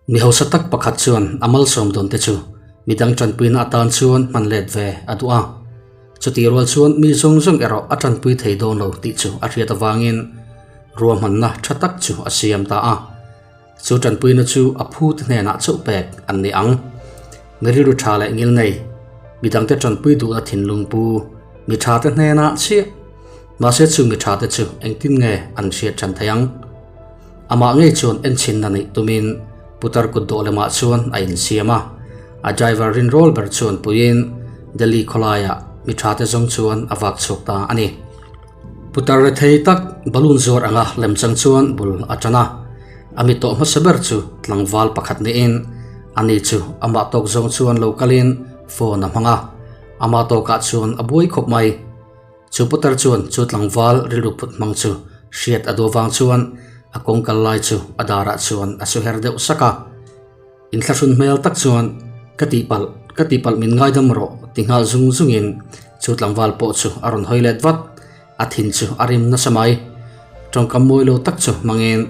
Mi hausa tak pakhat chuan a malsawm dawn te chu midang tanpuina atan chuan hman let ve a duh a. Chutih rual chuan mi zawng zawng erawh a tanpui thei dawn lo tih chu a hriat avangin ruahmanna tha tak chu a siam ta a. Chu tanpuina chu a phute hnenah chauh pek an ni ang. Mi rilru tha leh ngil nei, midangte tanpui duhna thinlung pu mi thate hnenah chiah. Mahse chu mi thate chu engtin nge an hriat than thei ang? Amah ngei chuan enchhinna neih tumin putar kut dawh lemah chuan a insiam a, a driver rinrawl ber chuan puiin Delhi khawlaiah mi thate zawng chuan a vak chhuak ta a ni. Putar rethei tak balloon zuar anga lemchang chuan bul a tan a, a mi tawh hmasa ber chu tlangval pakhat niin ani chu amah tawk zawng chuan lo kalin phone a hmang a, amah tawkah chuan a buai khawp mai. Chu putar chuan chu tlangval rilru put hmang chu hriat a duh avang chuan a kawng kal lai chu a darah chuan a su her deuh sak a. Inthlahrun hmel tak chuan ka tihpalh, ka tihpalh min ngaidam rawh ti nghal zung zungin chu tlangval pawh chu a rawn hawi let vat. A thin chu a rim nasa mai. Tawngkam mawi lo tak chu hmangin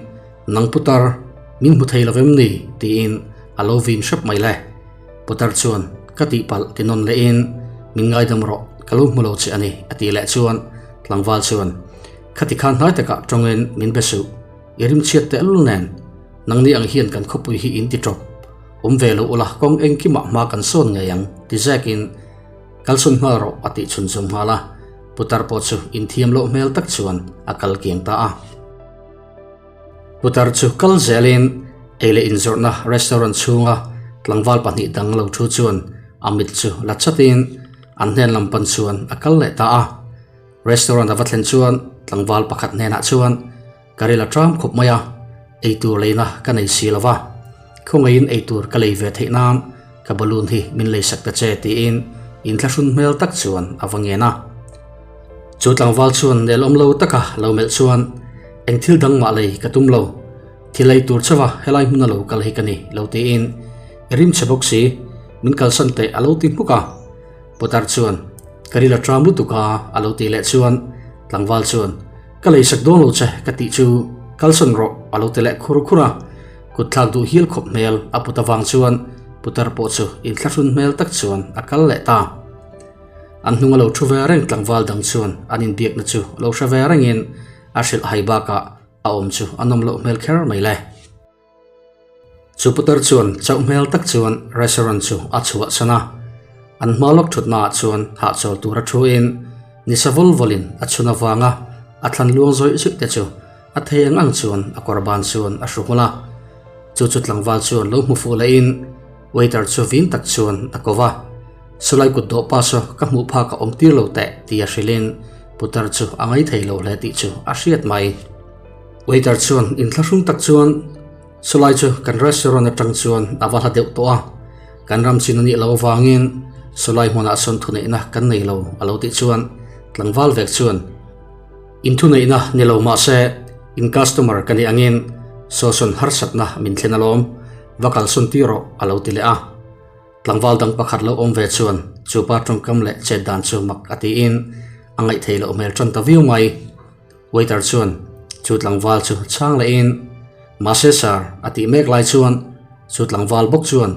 nang putar min hmu thei lovem ni tiin a lo vin hrep mai le. Putar chuan ka tihpalh ti nawn lehin min ngaidam rawh ka lo hmu lo che a ni a tih leh chuan tlangval chuan khati khan hnai takah tawngin min be suh i rimchhiat tehlul nen nangni ang hian kan khawpui hi in ti tawp awm ve lo ula kawng engkimah hma kan sawn ngei ang ti zekin kalsawn nghal rawh a tih chhunzawm nghal a putar pawh chu inthiam loh hmel tak chuan a kal kiang ta a. Putar chu kal zelin ei leh inzawrhna restaurant chhunga tlangval pahnih dang lo thu chuan a mit chu la chatin an hnen lam pan chuan a kal leh ta a. Restaurant a va thlen chuan tlangval pakhat hnenah chuan ka ril a tram khawp mai a, eitur leina ka nei si lo va, khawngaihin eitur ka lei ve theih nan ka balloon hi min leisak ta che tiin inthlahrun hmel tak chuan a va ngen a. Chu tlangval chuan nelawm lo taka lo melh chuan eng thil dang mah lei ka tum lo, thil ei tur chauha helai hmuna lo kal hi ka ni lo tiin i rim che bawk si, min kalsan teh a lo ti hmuk a. Putar chuan ka ril a tram lutuk a a lo tih leh chuan tlangval chuan ka leisak dawn lo che ka tih chu kalsan rawh a lo ti leh khur khur a. Kut thlak duh hial khawp hmel a put avang chuan putar pawh chu inthlahrun hmel tak chuan a kal leh ta. An hnung a lo thu ve reng tlangval dang chuan an inbiakna chu lo hre ve rengin a hrilh hai bakah a awm chu a nawm loh hmel kher mai le. Chu putar chuan chauh hmel tak chuan restaurant chu a chhuahsan a, an hma lawk thutnaah chuan hahchawl tura thuin nisa vawl vawlin a chhun avanga a thlan luang zawih zawih te chu a thei ang ang chuan a kawr ban chuan a hru hmul a. Chu chu tlangval chuan lo hmu fuh lehin waiter chu vin tak chuan a ko va, Sulai kut dawh pa saw ka hmuh phak a awm tir lo teh tia hrilhin putar chu a ngaithei lo hle tih chu a hriat mai. Waiter chuan inthlahrung tak chuan Sulai chu kan restaurant atang chuan a va hla deuh tawh a, kan ram chin a nih loh avangin Sulai hmunah sawn thuneihna kan nei lo a lo tih chuan tlangval vek chuan In thuneihna ni lo mahse in customer ka nih angin saw sawn harsatna min thlen alawm, va kalsawn tir rawh a lo ti leh a. Tlangval dang pakhat lo awm ve chuan chu pa tawngkam leh chet dan chu mak a tiin a ngaihthei loh hmel tan ta viau mai. Waiter chuan chu tlangval chu chhang lehin Mahse sir a tih mek lai chuan chu tlangval bawk chuan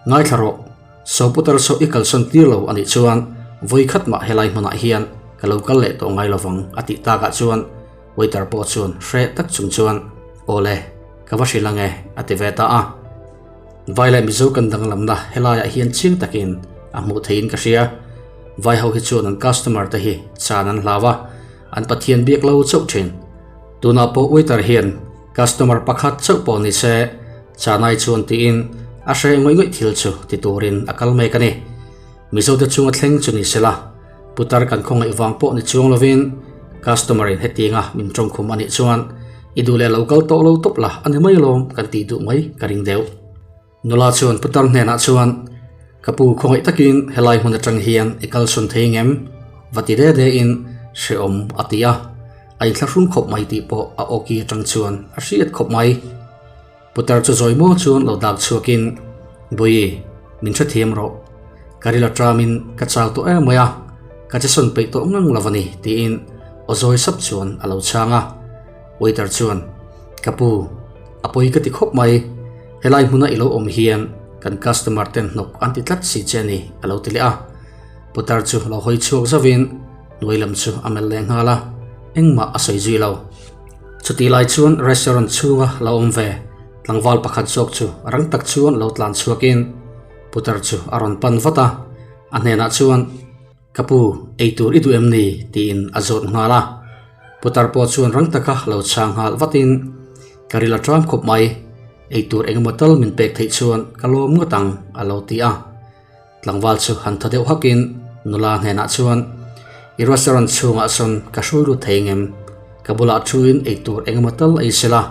Ngaithla rawh, saw putar saw i kalsawn tir lo a nih chuan vawi khat mah helai hmunah hian ka lo kal leh tawh ngai lovang a tih takah chuan waiter pawh chuan hreh tak chung chuan Awle, ka va hrilh ange a ti ve ta a. Vai leh Mizo kan danglamna helaiah hian chiang takin a hmuh theihin ka hria. Vai ho hi chuan an customer te hi chan an hlau a, an Pathian biak lo chauh thin. Tunah pawh waiter hian customer pakhat chauh pawh ni se chanai chuan tiin a hre ngawih ngawih thil chu ti turin a kal mek a ni. Mizo te chunga thleng chu ni sela, putar kan khawngaih vang pawh ni chuang lovin customer in hetianga min tawngkhum a nih chuan i duh leh lo kal tawh lo tawp la a ni mai alawm kan tih duh mai ka ring deuh. Nula chuan putar hnenah chuan ka pu khawngaih takin helai hmun atang hian i kalsawn thei ngem? Va ti de de in hrehawm a ti a, a inthlahrung khawp mai tih pawh a awki atang chuan a hriat khawp mai. Putar chu zawi maw chuan lo dak chhuakin, Bawi, min hrethiam rawh. Ka ril aṭamin ka chau tawh em mai a, ka che sawn peih tawh ngang lo a ni, tiin aw zawi sap chuan a lo chhang a. Waiter chuan, Ka pu, a pawi ka ti khawp mai. Helai hmuna i lo awm hian kan customer ten hnawk an ti tlat si che a ni, a lo ti leh a. Putar chu lo hawi chhuak zauhin hnuai lam chu a melh leh nghal a, engmah a sawi zui lo. Chutih lai chuan restaurant chhunga lo awm ve tlangval pakhat zawk chu rang tak chuan lo tlan chhuakin putar chu a rawn pan vat a, a hnenah chuan, Ka pu, eitur i duh em ni? tiin a zawt nghal a. Putar pawh chuan rang taka lo chhang nghal vatin, Ka ril a ṭam khawp mai, eitur engemaw tal min pek theih chuan ka lawm ngawt ang, a lo ti a. Tlangval chu han thaw deuh hakin nula hnenah chuan, I restaurant chhungah sawn ka hrui lut thei ngem? Ka bulah thuin eitur engemaw tal ei sela,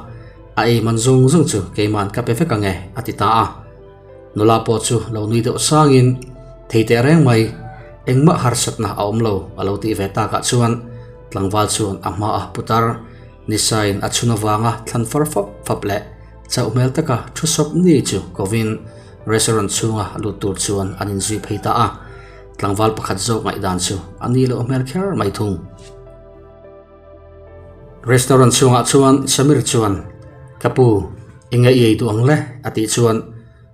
a ei man zawng zawng chu keiman ka pe vek ang e, a ti ta a. Nula pawh chu lo nui deuh sangin, Thei teh reng mai, engmah harsatna a awm lo, a lo tih ve takah chuan tlangval chuan a hmaah putar Nisain a chhun avanga thlan far fap fap leh chauh hmel taka thu sawp ni chu kovin restaurant chhunga lut tur chuan an inzui phei ta a, tlangval pakhat zawk ngaihdan chu a ni loh hmel kher mai thung. Restaurant chhungah chuan Samir chuan, Ka pu, eng nge i ei duh ang le? a tih chuan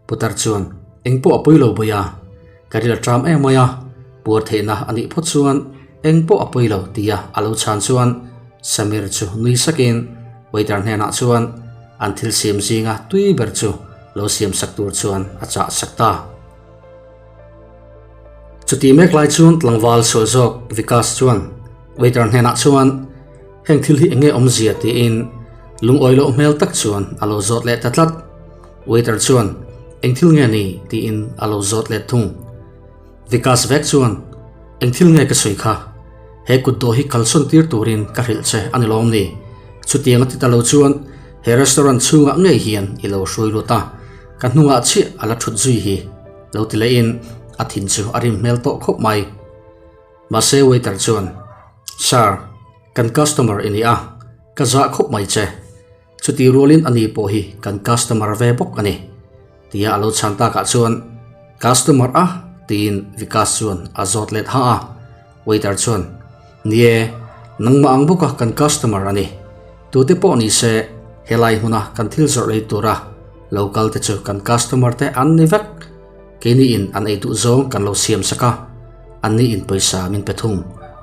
Putar chuan, Eng pawh a pawi lo bawi a, ka ril a ṭam em mai a, puar theihna a nih phawt chuan eng pawh a pawi lo tia a lo chhan chuan Samir chu nui sakin waiter hnenah chuan an thil siam zinga tui ber chu lo siam sak tur chuan a chah sak ta. Chutih mek lai chuan tlangval sual zawk Vikas chuan waiter hnenah chuan heng thil hi enge awmzia tiin lungawi loh hmel tak chuan a lo zawt leh ta tlat. Waiter chuan eng thil nge ni tiin a lo zawt let thung. Vikas vek chuan eng thil nge ka sawi kha? He kutdawh hi kalsawn tir turin ka hrilh che a ni lawm ni? Chutiang a ti ta lo chuan he restaurant chhungah ngei hian i lo hruai lut a, ka hnungah chiah a la thut zui hi lo ti lehin a thin chu a rim hmel tawh khawp mai. Mahse waiter chuan, Sir, kan customer i ni a, ka zah khawp mai che. Chuti rualin ani pawh hi kan customer ve bawk a ni, tia a lo chhan takah chuan, Customer a? tiin Vikas chuan a zawt let ha a. Waiter chuan, Ni e, nangmah ang bawka kan customer a ni. Tute pawh ni se, helai hmuna kan thil zawrh lei tura lo kal te chu kan customer te an ni vek. Keini in an ei duh zawng kan lo siam sak a, anni in pawisa min pe thung.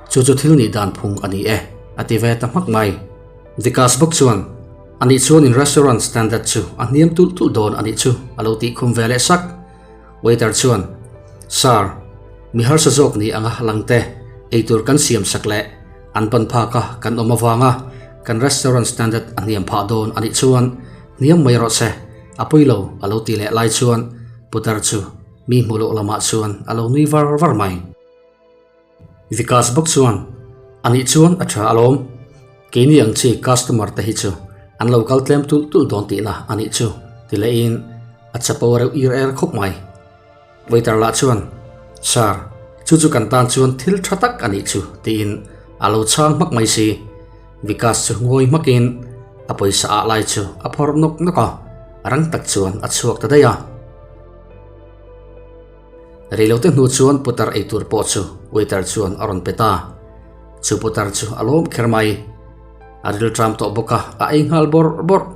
Chu chu thil nih dan phung a ni e, a ti ve ta hmak mai. Vikas bawk chuan, Anih chuan in restaurant standard chu a hniam tulh tulh dawn anih chu a lo tih khum ve leh sak. Waiter chuan, Sir, mi harsa zawk ni anga langte eitur kan siam sak leh an ban phak a kan awm avanga kan restaurant standard a hniam phah dawn anih chuan hniam mai rawh se, a pawi lo a lo ti leh lai chuan putar chu mi hmuh loh lamah chuan a lo nui var var mai. Vikas bawk chuan, Anih chuan a tha alawm. Keini ang chi customer te hi chu an lo kal tlem tulh tulh dawn tihna anih chu ti lehin a chapo reuh ir er khawp mai. Waiter lah chuan, Sir, chu chu kan tan chuan thil tha tak anih chu tiin a lo chhang hmak mai si. Vikas chu ngawi hmakin a pawisa ah lai chu a phawrh nawk nawk a, rang tak chuan a chhuak ta daih a. Reilote hnu chuan putar eitur pawh chu waiter chuan a rawn pe ta. Chu putar chu a lawm kher mai. A ril ṭam tawh bawk a, a ei nghal bawrh bawrh.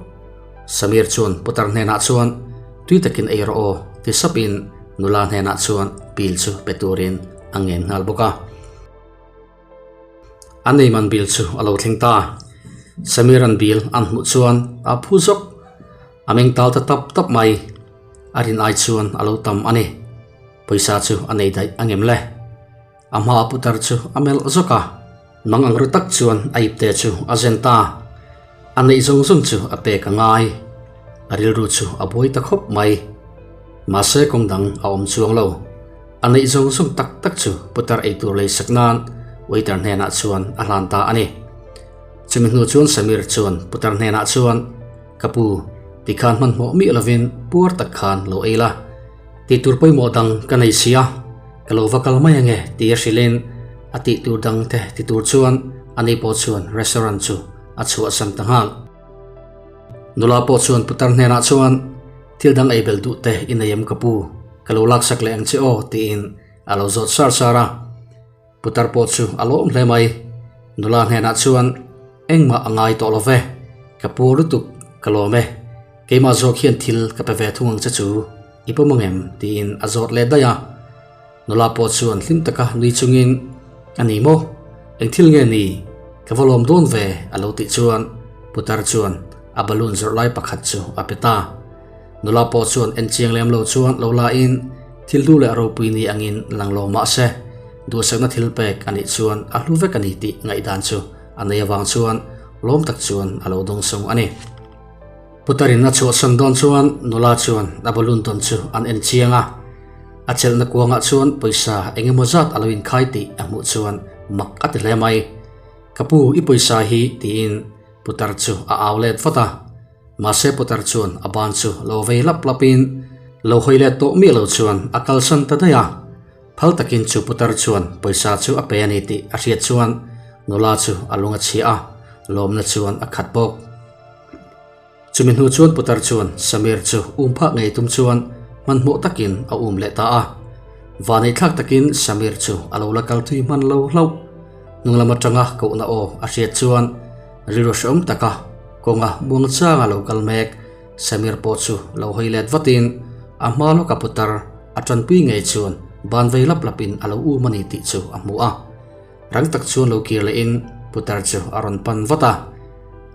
Samir chuan putar hnenah chuan tui takin ei rawh aw ti sapin nula hnenah chuan bill chu pe turin a ngen nghal bawk a. A neiman bill chu a lo thleng ta. Samir-a'n bill an hmuh chuan a phu zawk. A meng tal ta tap tap mai. A rin ai chuan a lo tam a ni. Pawisa chu a nei daih a ngem le. A hma putar chu a melh zawk a, mang ang ru tak chuan a ipte chu a zen ta. A neih zawng zawng chu a pek a ngai. A rilru chu a buai ta khawp mai. Mahse kawng dang a awm chuang lo. A neih zawng zawng tak tak chu putar eitur lei sak nan waiter hnenah chuan a hlan ta a ni. Chumi hnu chuan Samir chuan putar hnenah chuan, Ka pu, tikhan hmanhmawh miah lovin puar tak khan lo ei la. Tihtur pawimawh dang ka nei sia, ka lo va kal mai ange ti a hrilhin a tihtur dang te ti tur chuan ani pawh chuan restaurant chu a chhuahsan ta nghal. Nula pawh chuan putar hnenah chuan thil dang ei bel duh te i nei em ka pu, ka lo laksak leh ang che aw tiin a lo zawt sar sar a. Putar pawh chu a lawm hle mai. Nula hnenah chuan, Engmah a ngai tawh lo ve, ka pu lutuk, ka lawm e. Keimah zawk hian thil ka pe ve thung ang che chu, i pawm ang em? tiin a zawt leh daih a. Nula pawh chuan hlim taka nui chungin, A ni maw? Eng thil nge ni? Ka va lawm dawn ve, a lo tih chuan putar chuan a balloon zawrh lai pakhat chu a pe ta. Nula pawh chuan en chiang lem lo chuan lo la in thil hlu leh ropui ni angin lang lo mah se, duhsakna thil pek a nih chuan a hlu vek a ni tih ngaihdan chu a nei avang chuan lawm tak chuan a lo dawngsawng a ni. Putarin a chhuahsan dawn chuan nula chuan a balloon dawn chu an en chiang a, a chelhna kuangah chuan pawisa eng emaw zat a lo inkhai tih a hmuh chuan mak a ti hle mai. Ka pu, i pawisa hi tiin putar chu a au let vat a. Mahse putar chuan a ban chu lo vei lap lapin lo hawi let tawh miah lo chuan a kalsan ta daih a. Phal takin chu putar chuan pawisa chu a pe a ni tih a hriat chuan nula chu a lung a chhia a, lawmna chuan a khat bawk. Chumi hnu chuan putar chuan Samir chu um phah ngei tum chuan hmanhmawh takin a um leh ta a. Vaneihthlak takin Samir chu a lo la kal thui hman lo hlauh. Hnunglam atanga kohna aw a hriat chuan rilru hrehawm taka kawnga muangchanga lo kal mek Samir pawh chu lo hawi let vatin a hma lawka putar a tanpui ngei chuan ban vei lap lapin a lo um a ni tih chu a hmu a. Rang tak chuan lo kir lehin putar chu a rawn pan vat a,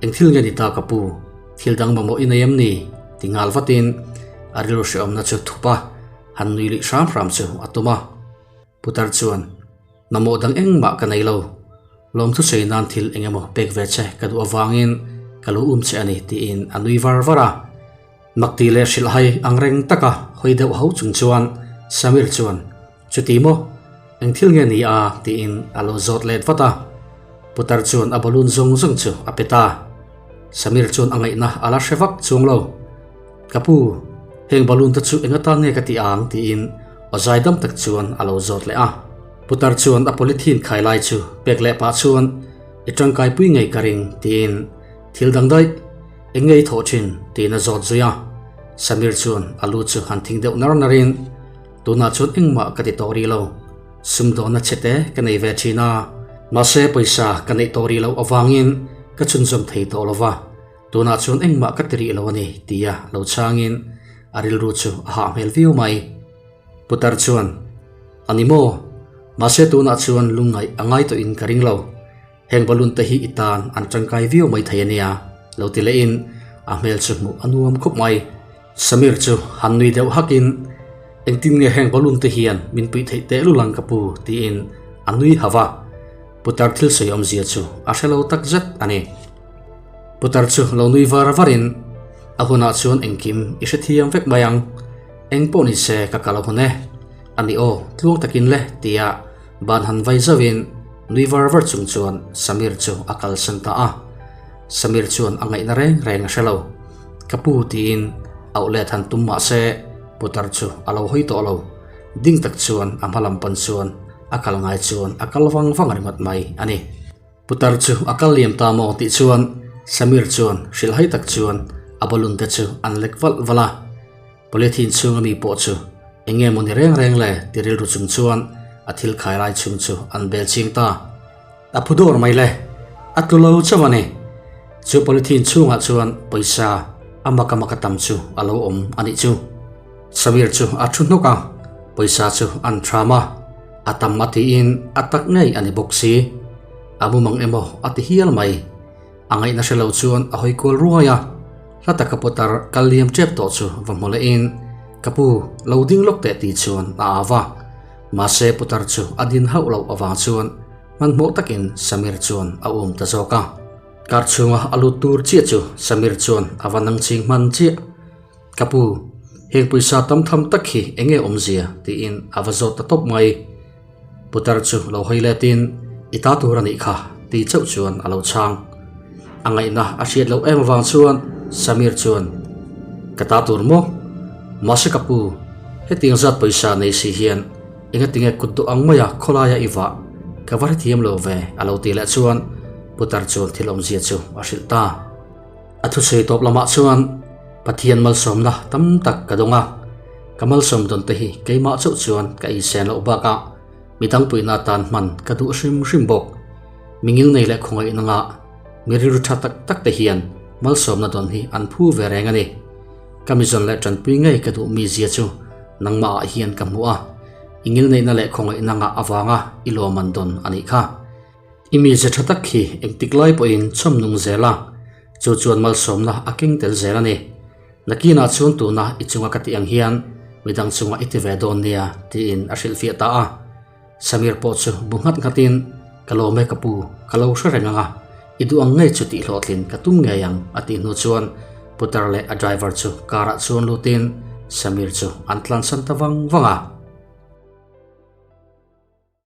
Eng thil nge ni ta ka pu? Thil dang mamawh i nei em ni? ti nghal vatin a rilru hrehawmna chu thup a, han nui luih hram hram chu a tum a. Putar chuan, Mamawh dang engmah ka nei lo. Lawmthu sawi nan thil eng emaw pek ve che ka duh avangin ka lo um che a ni tiin a nui var var a. Makti leh hrilhhai angreng taka hawi deuh ho chung chuan Samir chuan, Chuti maw? Eng thil nge ni a? tiin a lo zawt let vat a. Putar chuan a balloon zawng zawng chu a pe ta. Samir chuan a ngaihna a la hre vak chuang lo. Ka pu, heng balloon te chu eng atan nge ka tih ang? tiin aw zaidam tak chuan a lo zawt leh a. Putar chuan a polythene khai lai chu pek leh pah chuan, I tangkaipui ngei ka ring, tiin thil dang daih eng nge i thawh thin? tiin a zawt zui a. Samir chuan a lu chu han thing deuh nar narin, Tunah chuan engmah ka ti tawh rih lo. Sumdawnna chhete ka nei ve thin a, mahse pawisa ka neih tawh rih loh avangin ka chhunzawm thei tawh lo va, tunah chuan engmah ka ti rih lo a ni, tia lo chhangin a rilru chu a hah hmel viau mai. Putar chuan, A ni maw? Mahse tunah chuan lungngaih a ngai tawhin ka ring lo. Heng balloon te hi i tan an tangkai viau mai thei a nia, lo ti lehin a hmel chu hmuh a nuam khawp mai. Samir chu han nui deuh hakin, Engtin nge heng balloon te hian min puih theih tehlul ang ka pu? tiin a nui hauh a. Putar thil sawi awmzia chu a hre lo tak zet a ni. Putar chu lo nui var varin, A hunah chuan engkim i hrethiam vek mai ang. Eng pawh ni se ka kal a hun e. A ni aw, tluang takin le, tia Ban han vai zauhin nui var var chung chuan Samir chu a kalsan ta a. Samir chuan a ngaihna reng reng a hre lo. Ka pu tiin auh let han tum mah se putar chu a lo hawi tawh lo. Ding tak chuan a hma lam pan chuan a kal ngai chuan a kal vang vang ringawt mai a ni. Putar chu a kal liam ta maw tih chuan Samir chuan hrilhhai tak chuan a balloon te chu an lek valh valh a. Polythene chhunga mi pawh chu eng nge mawni reng reng le ti rilru chung chuan a thil khai lai chhung chu an bel ching ta. A phu dawr mai le, a tlu lo chauh a ni. Chu polythene chhungah chuan pawisa a maka maka tam chu a lo awm a nih chu. Samir chu a thu hnawk a, pawisa chu an thram a, a tam a tiin a tak ngei a ni bawk si. A mumang emaw a ti hial mai. A ngaihna hre lo chuan a hawi kual ruai a, hla taka putar kal liam tep tawh chu va hmu lehin, Ka pu, lo ding lawk teh ti chuan a au va. Mahse putar chu a din hauh loh avang chuan hmanhmawh takin Samir chuan a um ta zawk a. Kar chhunga a lut tur chiah chu Samir chuan a va nang ching hman chiah. Ka pu, heng pawisa tam tham tak hi eng nge awmzia? tiin a va zawt ta tawp mai. Putar chu lo hawi letin, I ta tur a nih kha, ti chauh chuan a lo chhang. A ngaihna a hriat loh em avang chuan Samir chuan, Ka ta tur maw? Mahse ka pu, hetiang zat pawisa nei si hian engatinge kut duh ang maia khawlaia i vah ka va hrethiam lo ve, a lo ti leh chuan Putar chuan thil awmzia chu a hrilh ta. A thusawi tawp lamah chuan Pathian malsawmna tam tak ka dawng a, ka malsawm dawn te hi keimah chauh chuan ka insen loh bakah midang puihna atan hman ka duh hrim hrim bawk. Mi ngilnei leh khawngaih nangah mi rilru tha tak tak te hian malsawmna dawn hi an phu ve reng a ni. Ka mizawn leh tanpui ngei ka duh mizia chu nangmah ah hian ka hmu a, i ngilneihna leh khawngaihna ngah avanga i lawm an dawn a nih kha. I mizia tha tak hi engtik lai pawhin chawm nung zel a, chu chuan malsawmna a keng tel zel a ni. Nakinah chuan tuna i chunga ka tih ang hian midang chunga i ti ve dawn nia tiin a hrilhfiah ta a. Samir pawh chu bu nghat nghatin, Ka lawm e ka pu, ka lo hre reng ang a, i duh ang ngei chu tih hlawhtlin ka tum ngei ang a tih hnu chuan putar leh a driver chu car ah chuan lutin Samir chu an tlansan ta vang vang a.